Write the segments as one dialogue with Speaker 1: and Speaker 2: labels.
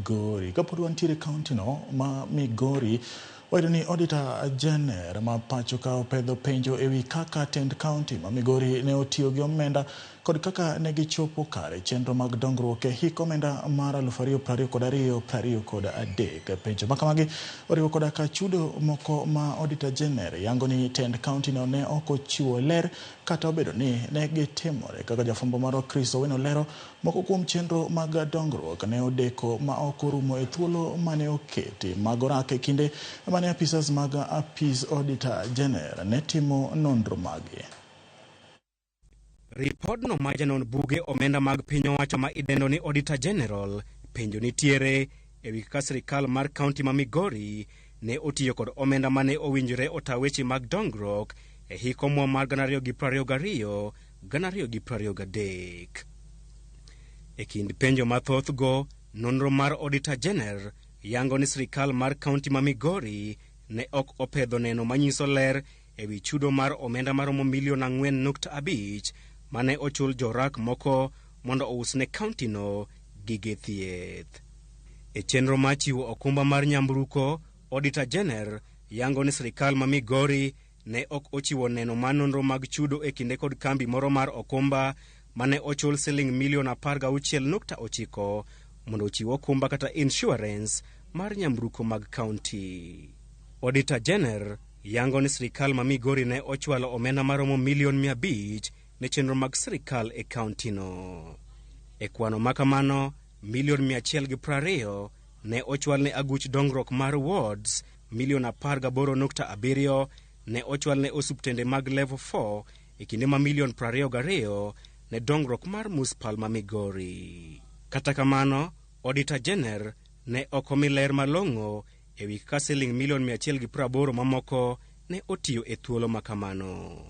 Speaker 1: Migori. Kapod wantiere e kaunti no ma Migori, wayudo ni Auditor General ma pacho ka opedho penjo ewi kaka tend kaunti ma Migori ne otiyo gi omenda kod kaka ne gichopo kare chenro mag dongruok e hik omenda mar 2022-2023. Penjo ma kamagi oriwo koda ka chudo moko ma Auditor General yango ni tend kaunti no ne ok ochiwo ler kata obedo ni ne gitimore. Kaka jafwambo marwa Chris Owino lero, moko kuom chenro mag dongruok ne odeko ma ok orumo e thuolo mane oketi mag orak e kinde mane apisas mag apis Auditor General ne timo nonro maggi.
Speaker 2: Ripodno ma janon buge omenda mag piny owacho ma idendo ni Auditor General penjo nitiere ewi kaka sirikal mar kaunti ma Migori ne otiyo kod omenda mane owinjore ota weche mag dongruok e hik omwom mar 2022 2023. E kind penjo mathoth go, nonro mar Auditor General yango ni sirikal mar kaunti ma Migori ne ok opedho neno manyiso ler ewi chudo mar omenda maromo milion 4.5 mane ochul jorak moko mondo ous ne kaunti no gige thieth. E chenro mar chiwo okumba mar nyamburko, Auditor General yango ni sirikal ma Migori ne ok ochiwo neno mar nonro mag chudo e kinde kod kambi moro mar okumba mane ochul siling milion 16.9 mondo ochiw okumba kata insurance mar nyamburko mag kaunti. Auditor General yango ni sirikal ma Migori ne ochwalo omenda maromo milion 500 ne chenro mag sirikal e kaunti no. E kwano ma kamano, milion 120 ne ochwal ne aguch dongruok mar wards, milion 18.7 ne ochwal ne osuptende mag level 4 e kinde ma milion 22 ne dongruok mar municipal ma Migori. Kata kamano, Auditor General ne ok omi ler malong'o ewi kaka siling milion 180 mamoko ne otiyo e thuolo ma kamano.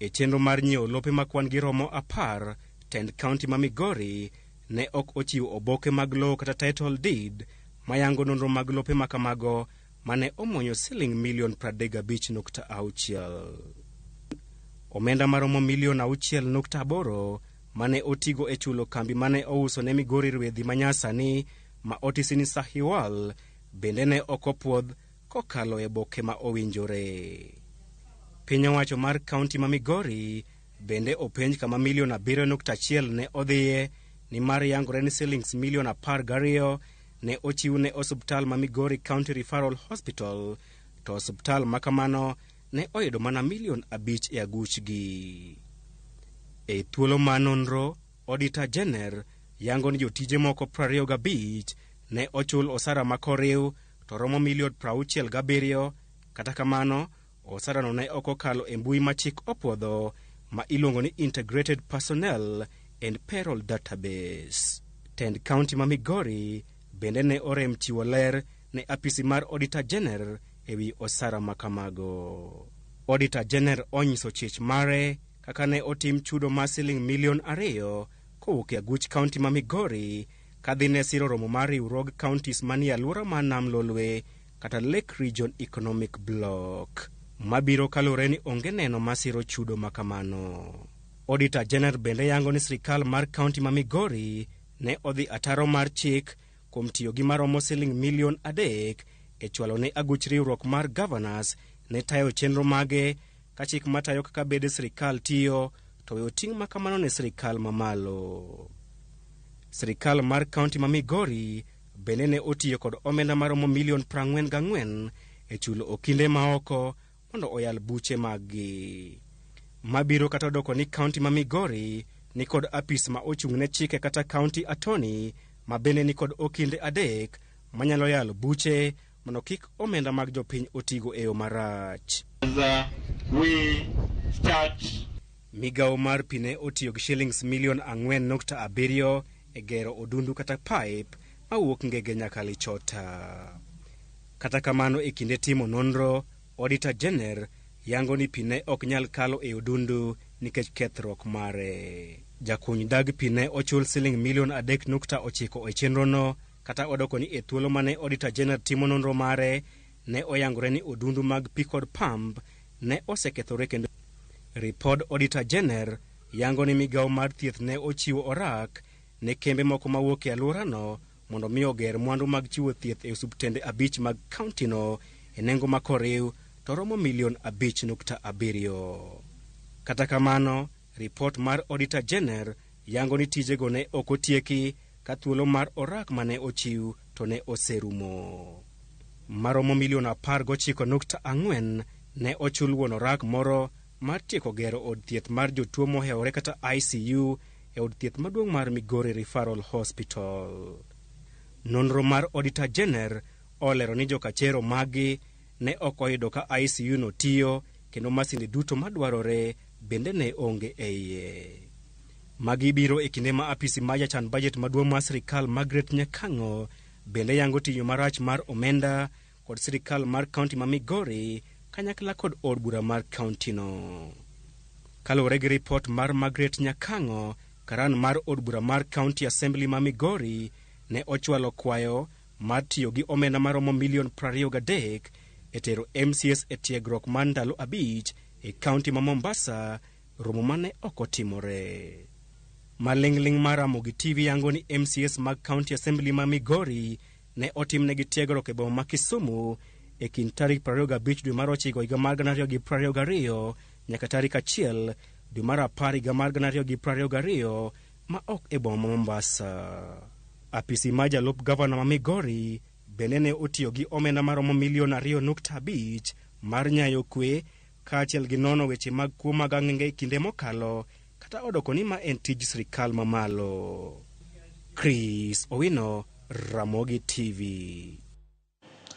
Speaker 2: E chenro mar nyiewo lope ma kwan gi romo 10, tend kaunti ma Migori ne ok ochiwo oboke mag lowo kata title deed mayango nonro mag lope ma kamago mane omonyo siling milion 35.6. Omenda maromo milion 6.8 mane otigo e chulo kambi mane ouso ne Migori rwedhi manyasani ma otisi ni Sahiwal bende ne ok opuodh kokalo e boke ma owinjore. Piny owacho mar kaunti ma Migori bende openj kama milion 7.1 ne odhiye nimar yangore ni silings milion 12 ne ochiw ne osuptal ma Migori County Referral Hospital, to osuptal ma kamano ne oyudo mana milion 5 e aguchgi. E thuolo ma nonro, Auditor General yango ni jotije moko 25 ne ochul osara ma koriw to romo milion 67. Kata kamano, osarano ne ok okalo e mbui ma chik opuodho ma iluongo ni Integrated Personnel and Payroll Database. Tend kaunti ma Migori bende ne orem chiwo ler ne apisi mar Auditor General ewi osara ma kamago. Auditor General onyiso chich mare kaka ne otim chudo mar siling milion 2 kowuok e aguch kaunti ma Migori kadhi ne siro romo mar riwruog counties manie alwora mar Nam Lolwe kata Lake Region Economic Bloc mabiro kaluwore ni onge neno masiro chudo ma kamano. Auditor General bende yango ni sirikal mar kaunti ma Migori ne odhi ataro mar chik kuom tiyo gi maromo siling milion 3 e chwalo ne aguch riwruok mar governors ne tayo chenro mage ka chik matayo kaka bede sirikal tiyo to weyo ting' ma kamano ne sirikal mamalo. Sirikal mar kaunti ma Migori bende ne otiyo kod omenda maromo milion 44 e chulo okinde maoko mondo oyal buche maggi. Mabiro kata odoko ni kaunti ma Migori ni kod apis ma ochung' ne chike kata county attorney ma bende ni kod okinde 3 manyalo yalo buche mondo kik omenda mag jopiny otigo e yo marach.
Speaker 3: We start.
Speaker 2: Migawo mar pi ne otiyo gi shillings milion 4.7 e gero odundu kata pipe mawuok Ngege nyaka Lichota. Kata kamano, e kinde timo nonro, Auditor General yango ni pi ne ok nyal kalo e odundu nikech kethruok mare. Jakuny dag pi ne ochul siling milion 3.9 e chenrono, kata odoko ni e thuolo mane Auditor General timo nonro mare ne oyangore ni odundu mag pi kod pump ne osekethore. Kendo ripod Auditor General yango ni migawo mar thieth ne ochiwo orak ne kembe moko mawuok e alworano mondo mi oger mwandu mag chiwo thieth e osiptende 5 mag kauntino e nengo ma koriw to romo milion 5.7. Kata kamano, ripot mar Auditor General yango ni tijego ne ok otieki ka thuolo mar orak mane ochiw to ne oserumo. Maromo milion 19.4 ne ochul wuon orak moro mar tieko gero od thieth mar jotuo mohewore kata ICU e od thieth maduong' mar Migori Referral Hospital. Nonro mar Auditor General olero ni jokachero magi ne ok oyudo ka ICU no tiyo kendo masinde duto madwarore bende ne onge e iye. Magi biro e kinde ma apisi mar jachan bajet maduong' mar sirikal Margaret Nyakang'o bende yango tiyo marach mar omenda kod sirikal mar kaunti ma Migori kanyakla kod od bura mar kaunti no. Kaluwore gi ripot mar Margaret Nyakang'o, karan mar od bura mar County Assembly ma Migori ne ochwalo kwayo mar tiyo gi omenda maromo milion 23 e tero MCS e tiegruok mar ndalo 5 e kaunti ma Mombasa, romo mane ok otimore. Maling'ling' mar Ramogi TV yango ni MCS mag County Assembly ma Migori ne otimnegi tiegruok e boma ma Kisumu e kind tarik 25 dwe mar 9 higa mar 2022 nyaka tarik 1 dwe mar 10 higa mar 2022 ma ok e boma ma Mombasa. Apisi mar jalup gavana ma Migori bende ne otiyo gi omenda maromo milion 2.5 mar nyayo kwe kaachiel gi nono weche mag kuo mag ang'enge e kinde mokalo kata odoko ni ma en tij sirikal mamalo. Chris Owino, Ramogi TV.